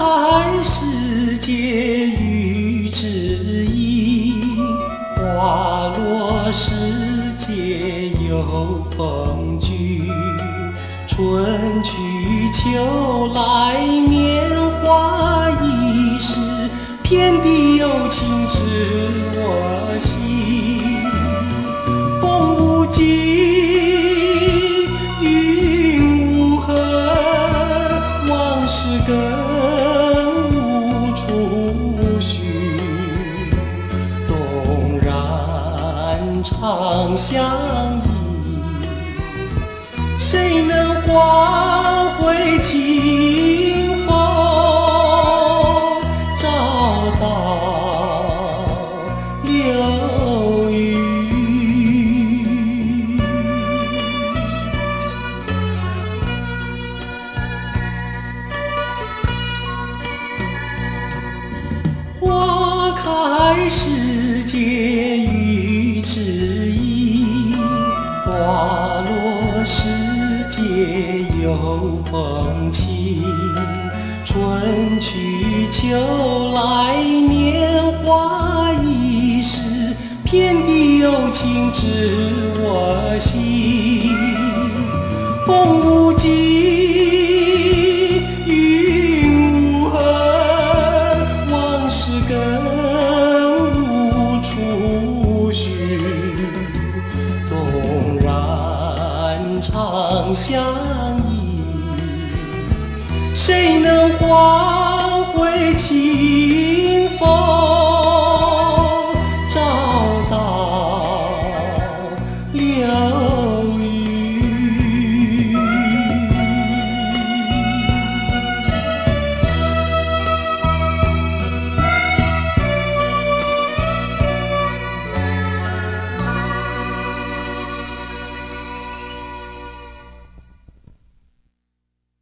開時節遇知音，花落時節又逢君。春去秋來，年華易逝，天地有情知我心。風無際，雲無痕，往事更無處尋。縱然長相依，誰能挽回情後，找到流雲。花開時節遇知音，花落時節又逢晴。春去秋來，年華易逝，天地有情知我心。風無際，雲無痕，往事更無處尋。縱然長相依，誰能挽